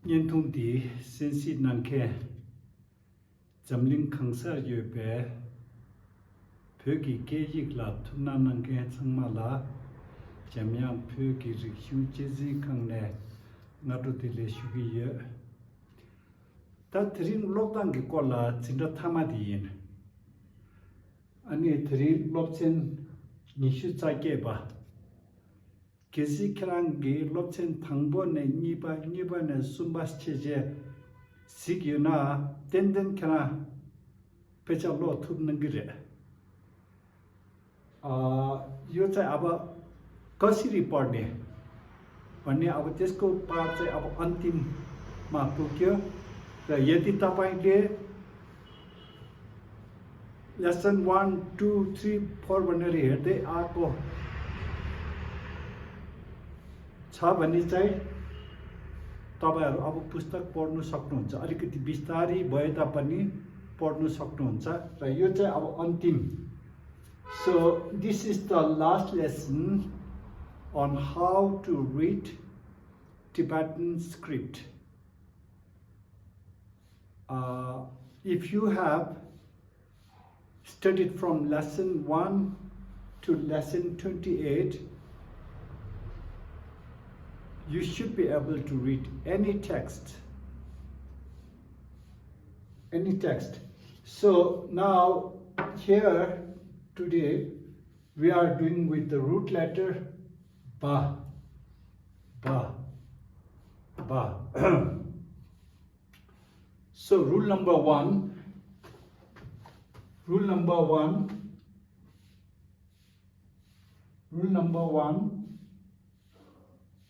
Nhân thung tí xin xịt năng khe Chăm linh kháng sở yếu bé Phö kỳ kê yik là thu na năng khe chăng mà là Chăm yang phö kỳ rực hiu chế dì kháng nè Ngã rô tì lê shù kì yếu Ta thirin lop tang kì qua là chính ra thama đi yên Ani thirin lop chen nishu cha kê ba Kesi kerang gi lop chen thangbo ne nipa ne sumbas cheje sik yu na ten kera pecha lo thup nangire. Yo chai aba kasiri पढ्ने भन्ने अब त्यसको पाठ चाहिँ अब अन्तिममा पुग्यो र यदि तपाईले लेसन 1 2 3 4 भनेर हेर्दै आएको छ भने चाहिँ तपाईहरु अब पुस्तक पढ्न सक्नुहुन्छ अलिकति बिस्तारै भए तापनि पढ्न सक्नुहुन्छ र यो चाहिँ अब अन्तिम So this is the last lesson on how to read Tibetan script. If you have studied from lesson 1 to lesson 28, you should be able to read any text. So now here today we are doing with the root letter ba. So rule number one,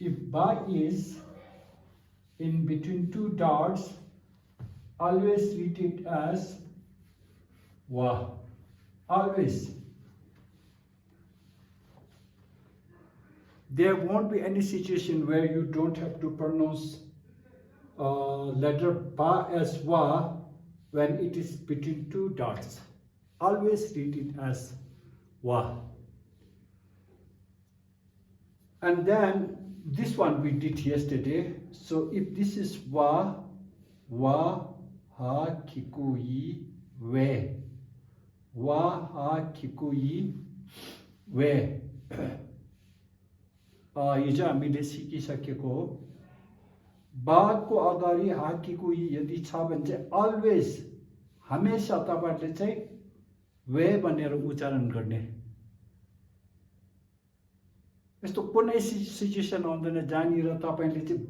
if ba is in between two dots, always read it as wa. Always. There won't be any situation where you don't have to pronounce letter ba as wa when it is between two dots. Always read it as wa. And then this one we did yesterday. So if this is wa, ha, kiku, yi, we. Wa, ha, kiku, yi, we. हिजो हामीले सिकिसकेको बाको अगाडि हाकीको यदि छ भने चाहिँ always हमेशा तपाईहरुले चाहिँ वे भनेर उच्चारण गर्ने यस्तो कुनै सिचुएसन आउँदैन जहाँनिर तपाईले चाहिँ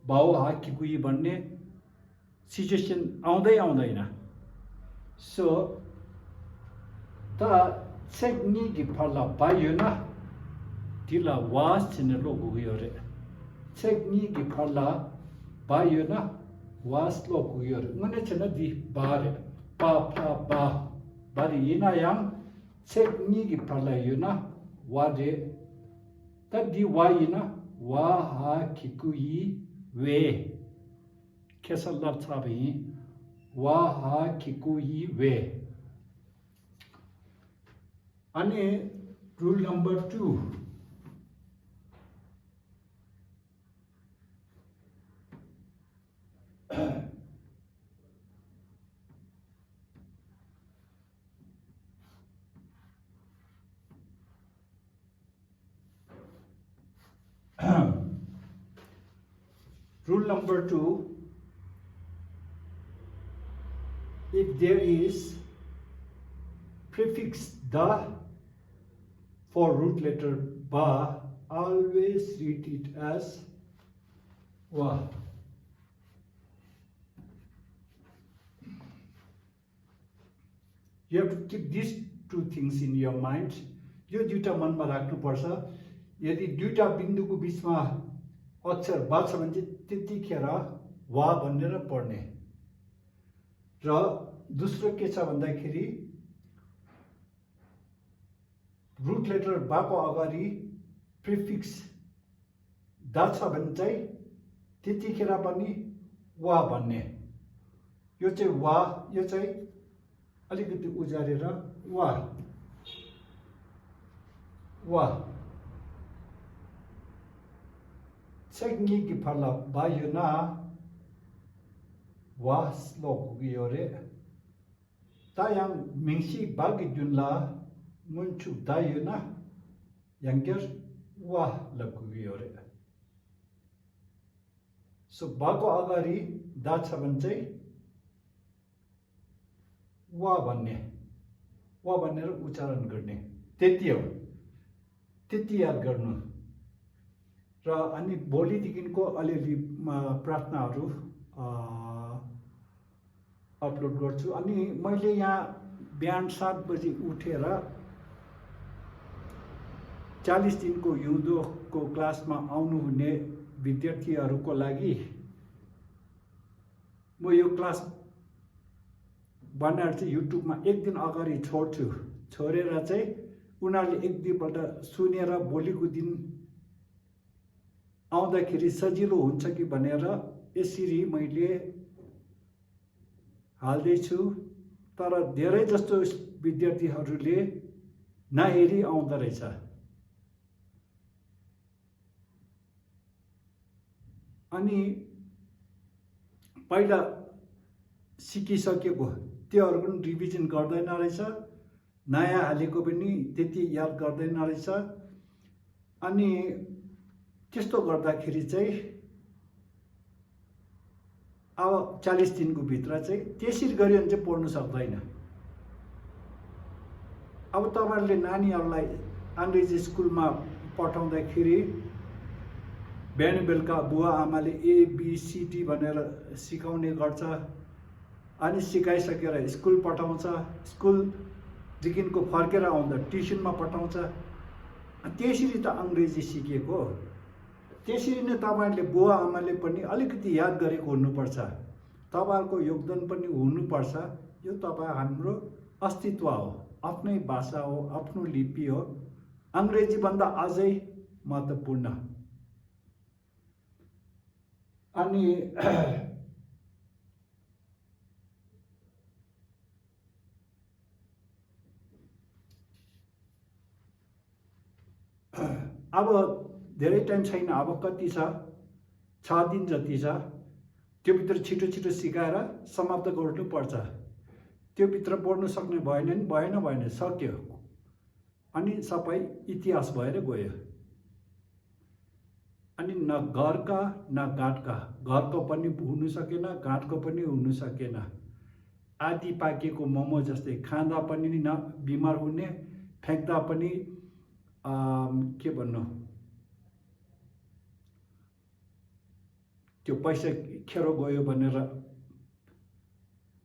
भाउ हाकीको भन्ने सिचुएसन आउँदैन सो त सेक्नी गिफला पाइयो न Tila was in a logo here. Check me gipala by yona was logo here. Manachana di bare pa bari ina yang check me gipala yona wade that di wayina wa ha kikui we kesalar tabi wa ha kikui we. Ane rule number 2. Rule number 2, if there is prefix da for root letter ba, always read it as wa. You have to keep these two things in your mind. यो दुईटा मनमा राख्नु पर्छ यदि दुईटा बिन्दुको बीचमा अक्षर बा छ भने चाहिँ त्यतिखेर वा भनेर पढ्ने र दोस्रो के छ भन्दाखेरि रुट लेटर बा को अगाडि प्रिफिक्स दा छ भने चाहिँ त्यतिखेर पनि वा भन्ने यो चाहिँ वा यो चाहिँ अलिकति उजारेर वा 책니 기팔라 바유나 와슬로 구기요레 다양 맹시 바기 준라 문축 다유나 양겨 와 लकुगियोरे सो बाको अगाडि दा छ भने चाहिँ वा भनेर उच्चारण गर्ने त्यति हो त्यति याद गर्नु र अनि भोलिदेखिको अलिअलि प्रार्थनाहरू अपलोड गर्छु अनि मैले यहाँ बिहान 7 बजे उठेर 40 दिनको युद्धको क्लासमा आउनुहुने विद्यार्थीहरूको लागि म यो क्लास बनाएर चाहिँ युट्युबमा एक दिन अगाडि छोड्छु छोडेर चाहिँ उनीहरूले एक दुईपल्ट सुनेर भोलिको दिन आउँदाखेरि सजिलो हुन्छ कि भनेर यसरी मैले हाल्दैछु तर धेरै जस्तो विद्यार्थीहरूले नहेरी आउँदो रहेछ अनि पहिला सिकिसकेको त्योहरू पनि रिभिजन गर्दैन रहेछ नयाँ हालेको पनि त्यति याद गर्दैन रहेछ अनि त्यस्तो गर्दाखेरि चाहिँ अब 40 दिनको भित्र चाहिँ त्यसरी गरियो भने चाहिँ पढ्नु सक्दैन अब तपाईहरुले नानीहरूलाई अंग्रेजी स्कुलमा पठाउँदाखेरि बिहान बेलुका बुवा आमाले ABCD भनेर सिकाउने गर्छ अनि सिकाइसकेर स्कुल पठाउँछ स्कुलदेखिको फर्केर आउँदा ट्युसनमा पठाउँछ त्यसरी त अंग्रेजी सिकेको त्यसरी नै तपाईहरुले बुवा आमाले पनि अलिकति याद गरेको हुनुपर्छ तपाईहरुको योगदान पनि हुनुपर्छ यो तपाईं हाम्रो अस्तित्व हो आफ्नै भाषा हो आफ्नो लिपि हो अंग्रेजी भन्दा अझै महत्त्वपूर्ण अनि अब धेरै टाइम छैन अब कति छ 6 दिन जति छ त्यो भित्र छिटो छिटो सिकाएर समाप्त गर्नु पर्छ त्यो भित्र पढ्न सक्ने भएन सक्यो अनि सबै इतिहास भएर गयो अनि न घरका न घाटका घरको पनि हुनु सकेन घाटको पनि हुनु सकेन आदि पाकेको मोमो जस्तै खाँदा पनि न बिमार हुने फ्याक्दा पनि के भन्नु त्यो पैसा खेरो गयो भनेर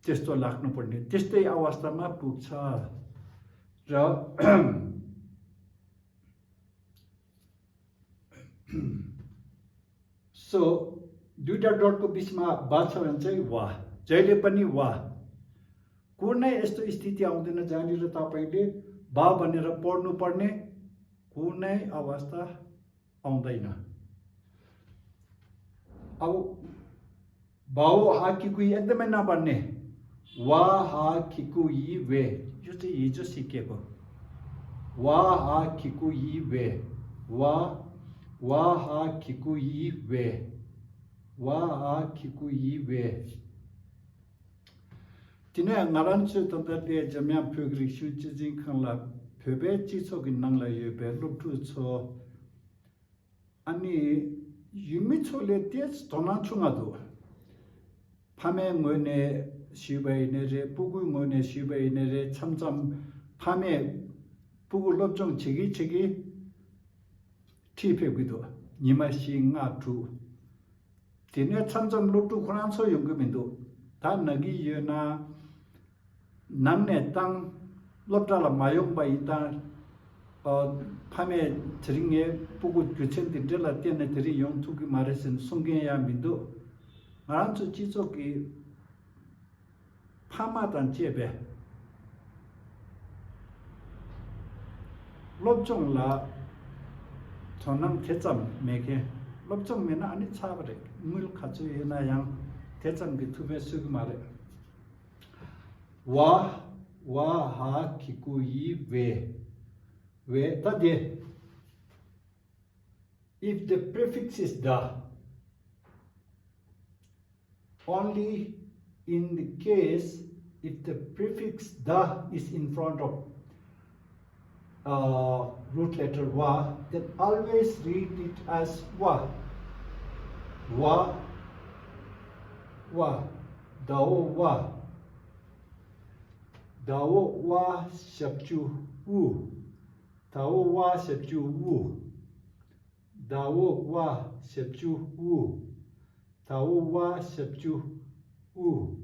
त्यस्तो लाग्नु पर्ने त्यस्तै अवस्थामा पुग्छ र सो दुईटा डटको बीचमा बात छ भने चाहिँ वाह जहिले पनि वाह कुनै यस्तो स्थिति आउँदैन जहाँनिर तपाईले बा भनेर पढ्नु पर्ने कुनै अवस्था आउँदैन अब बाउ हाकिकुई एकदमै नपर्ने वा हाकिकुई वे यो चाहिँ हिजो सिकेको वा हाकिकुई वे वा हाकिकुई वे वा हाकिकुई वे तिने ngaranchu tante jamya phugri shuchi jing khangla phebe chi chogin nangla yebe luptu cho ani yumi chole tes tonachunga do phame ngone shibai ne re pugu ngone shibai ne re chamcham phame pugu lopjong chigi 티페 기도 니마싱아 투 티네 참점 로투 코란소 용금인도 다 나기 여나 남네 땅 롭달라 마용바이다 파메 드링에 보고 교천 딘들라 때네 들이 용투기 말했은 송게야 민도 마란초 지속이 파마단 제베 롭종라 전남 대점 매게 럽정면은 아니 차버래 물 가져야나 양 대점 비투베 쓰고 말해 와하 기구이 왜 따데 if the prefix is the only in the case if the prefix the is in front of root letter wa, then always read it as wa. Wa, wa, dao wa. Dao wa shabju wu. Dao wa shabju wu. Dao wa shabju wu. Dao wa shabju wu.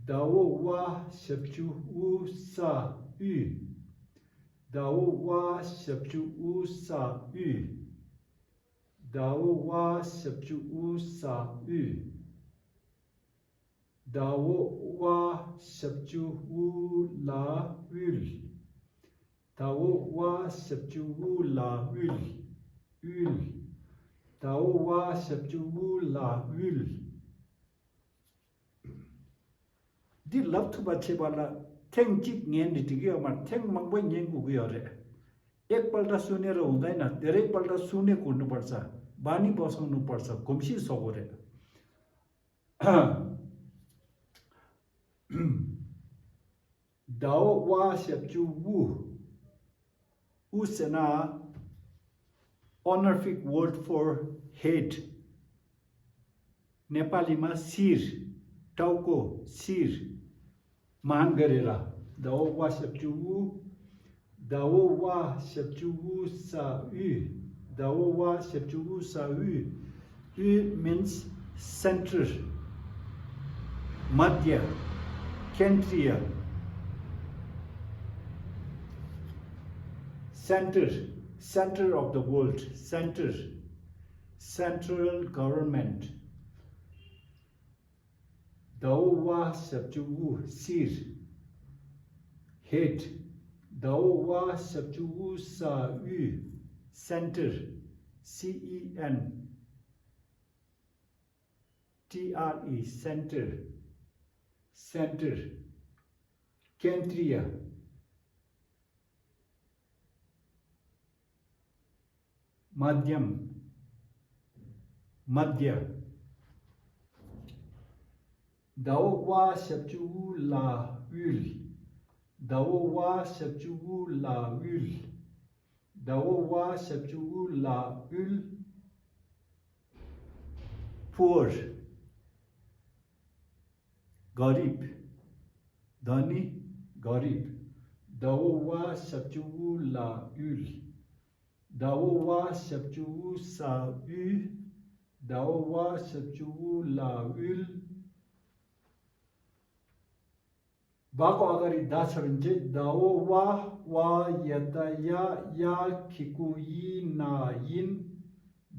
Dao wa shabju wu sa yu. Dao wa shabju wu sa yu. Dao wa shabju wu sa yu. Dao wa shabju wu la ul. Dao wa shabju wu la ul. Ul. Dao wa shabju wu la ul. Di love to bache bala theng chip ngen di tigi ma theng mangbai ngen ku gyo re. एक पल्ट सुनेर हुँदैन, धेरै पल्ट सुने कुर्नु पर्छ, बानी बसाउनु पर्छ, घुम्सी Sagore Dao wa shabju wu. Wu is an honorific word for head. Nepalima sir, टाउको, सिर मान गरेर Dao wa shabju wu. Dao wa shabju wu sa yu. Dao wa shabju wu sa yu. Yu means center, madhya, kendriya, center of the world, central government. Dao wa shabju wu, sir, head. Dao wa shabju wu sa yu, center, C-E-N-T-R-E, center, kendriya, madhyam, madhya. Dao wa shabju wu la ul. Dao wa shabju wu la ul. Dao wa shabju wu la ul. Poor, garib, dhani, garib. Dao wa shabju wu la ul. Dao wa shabju wu sa yu. Dao wa shabju wu la ul. Bako agari da छ भने चाहिँ दाओ वा यता या खिकु यी ना यिन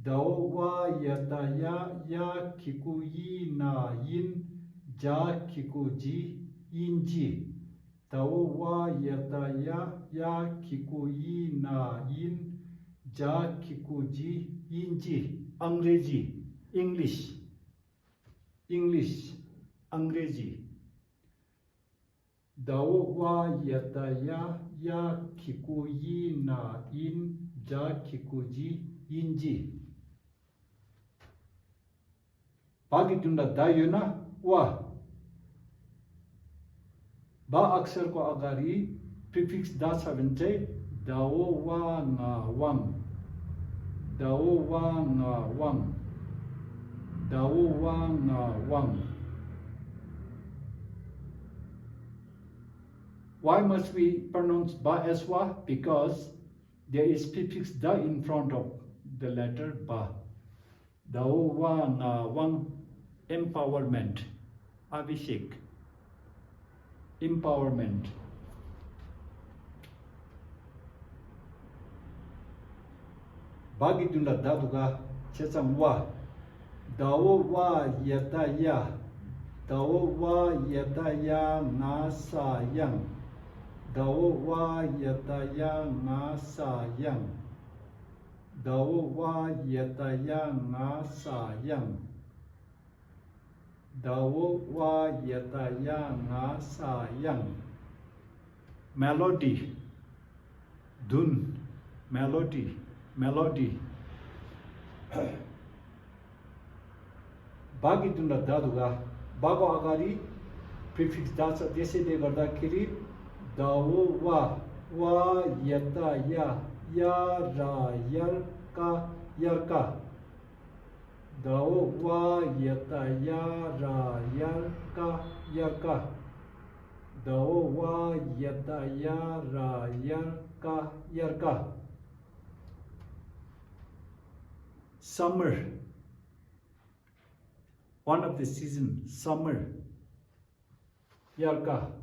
दाओ वा यता या खिकु यी ना यिन जा खिकु जी यिन जी दाओ वा यता या खिकु यी ना यिन जा खिकु जी यिन जी अंग्रेजी इंग्लिश अंग्रेजी Dao wa yata ya kiku yi na in ja kiku ji in ji. Bagi tunda da yuna wa. Ba aksar ko agari prefix da छ भने चाहिँ dao wa nga wang. Dao wa nga wang. Dao wa nga wang. Why must we pronounce ba as wa? Because there is prefix da in front of the letter ba. Dao wa na wang, empowerment, abhishek, empowerment. Bagi tunda daduga chechang wa. Dao wa yata ya. Dao wa yata ya na sa yang. Dao wa yata ya nga sa yang. Dao wa yata ya nga sa yang. Dao wa yata ya nga sa yang. Melody, dun, melody. बागी दुना दादुगा बागो अगाडि prefix दाछ त्यसैले गर्दाखेरि दाओ वा यता या रा यर्का दाओ वा यता या रा यर्का दाओ वा यता या रा यर्का summer, one of the season, summer, yarka.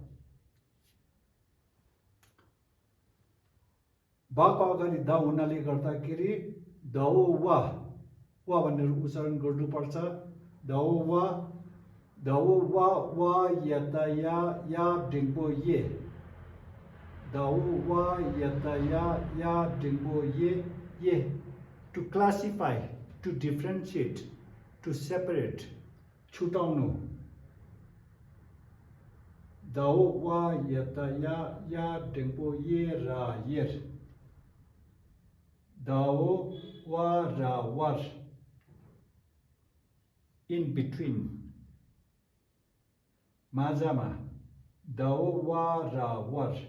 बाको अगाडि दा हुनाले गर्दाखेरि दाओ वा भनेर उच्चारण गर्नुपर्छ दाओ वा यता या डिङ्बो ये दाओ वा यता या डिङ्बो ये to classify, to differentiate, to separate, छुटाउनु दाओ वा यता या डिङ्बो ये रा येर दाओ वा रा वर in between माझामा दाओ वा रा वर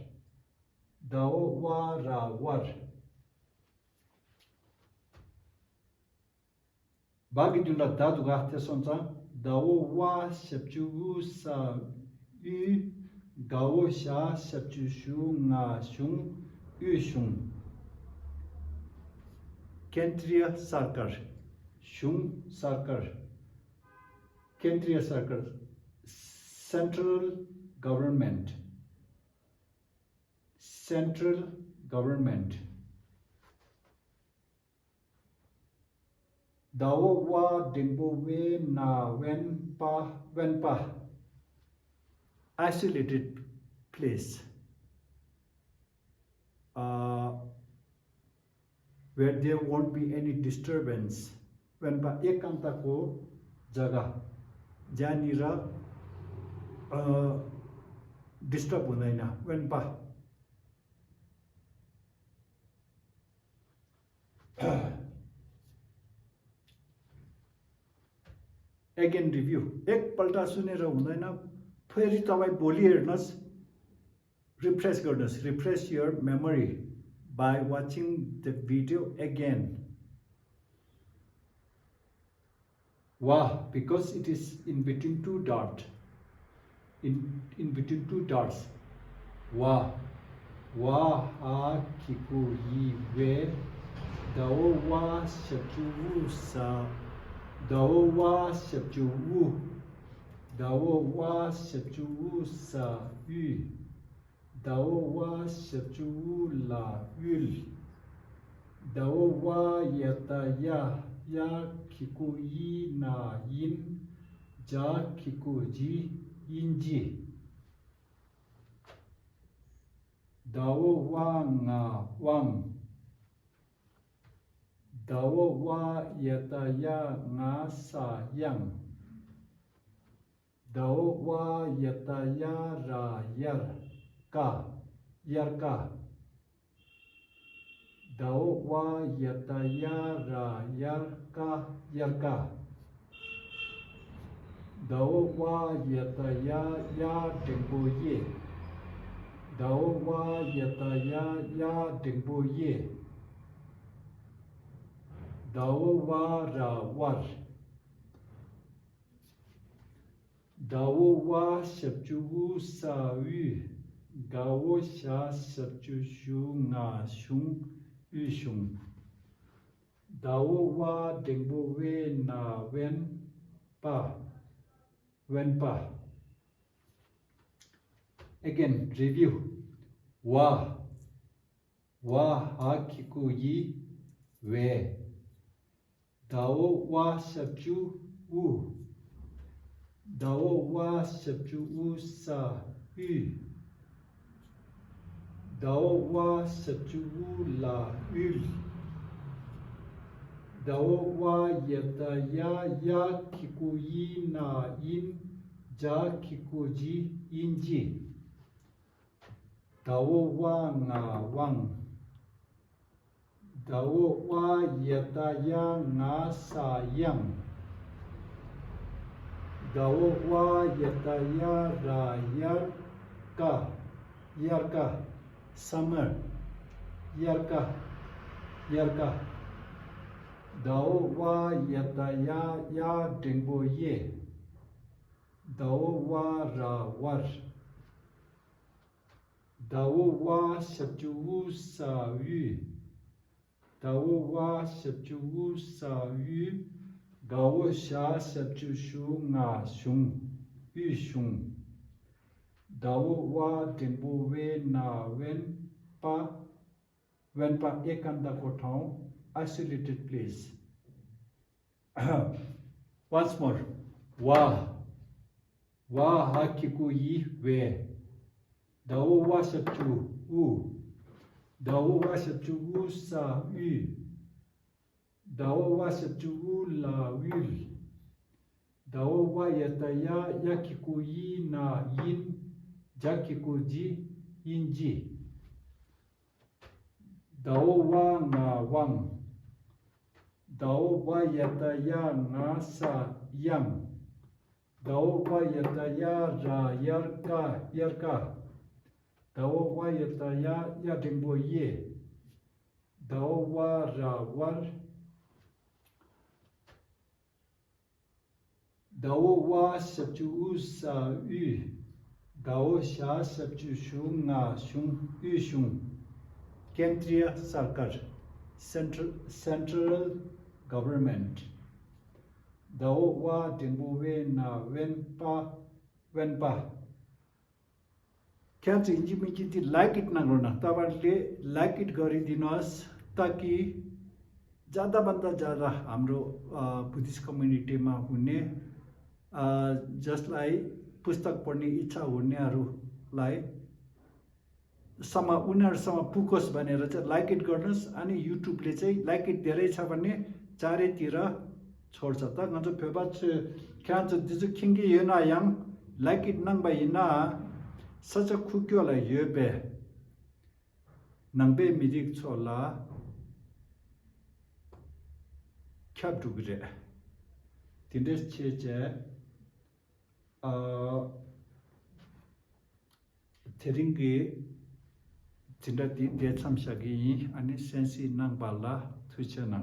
बागी दुना दादुगा त्यसोन्छ दाओ वा सेप्चु सा उ गाओ शा सेप्चु शु nga shung उ shung केन्द्रीय सरकार shung सरकार केन्द्रीय सरकार central government दाओ वा डिङ्बो वे ना वेनपा isolated place where there won't be any disturbance वेनपा एकान्तको जग्गा जहाँनिर डिस्टर्ब हुँदैन वेनपा again review एकपल्ट सुनेर हुँदैन फेरि तपाईं भोलि हेर्नुहोस् refresh your memory by watching the video again wow because it is in between two dots in between two dots wa ha kiku yi we dao wa shachu sa dao wa shachu sa yu dao wa shachu la yul dao wa yata ya kiku yi na yin ja kiku ji yin ji dao wa nga wang dao wa yata ya nga sa yang dao wa yata ya ra yarka dao wa yata ya ra yarka dao wa yata ya डिङ्बो ये dao wa yata ya डिङ्बो ये dao wa ra war dao wa sepchu sa yu gao sha sepchu shu nga shung yu shung dao wa डिङ्बो we na wenpa again review wa ha kiku yi we dao wa sepchu u dao wa sepchu u sa yu dao wa sepchu u la yul dao wa yata ya kiku yi na yin ja kiku ji yin ji dao wa nga wang dao wa yata ya nga sa yang dawo wa yata ya ra yarka summer yarka dawo wa yata ya dingbo ye dawo wa ra war dawo wa shapchu sa yu dawo wa shapchu sa yu dawo sha shapchu shu nga shung yu shung dawo wa dingbo we na wen pa ekanda kothau isolated place once more wa hakiku yi we dawo wa shapchu u dawo wa shapchu u sa yu dawo wa shapchu u la wil dawo wa yata yakiku yi na yin jakiku ji yin ji dawo wa nga wang dawo wa yata ya nga sa yang dawo wa yata ya ra yarka dawo wa yata ya dingbo ye dawo wa ra war dawo wa shapchu u sa yu dawo sha shapchu shu nga shung yu shung Kendriya Sarkar Central Government dawo wa dingbo we na wen pa क्या चाहिँ इन्जिमिजिटी like it नगर्न तपाईहरुले like it गरिदिनुहोस् ताकि ज्यादा भन्दा ज्यादा हाम्रो बुद्धिस्ट कम्युनिटीमा हुने जसलाई पुस्तक पढ्ने इच्छा हुनेहरूलाई उनीहरुसँग पुगोस् भनेर चाहिँ लाइक इट गर्नुस् अनि युट्युबले चाहिँ लाइक इट धेरै छ भने चारैतिर छोड्छ त गन्छ फेबाच क्यान्च दिजु खिङ्गे यना याङ लाइक इट नङ बाइना सच खुक्यो ला येबे नंबे मिदिक छोला ख्याप दुगरे तिन्देस छेचे थेरिंगे तिन्दा ति दे छमसागी अनि सेन्सी नङ बाला थुचे नङ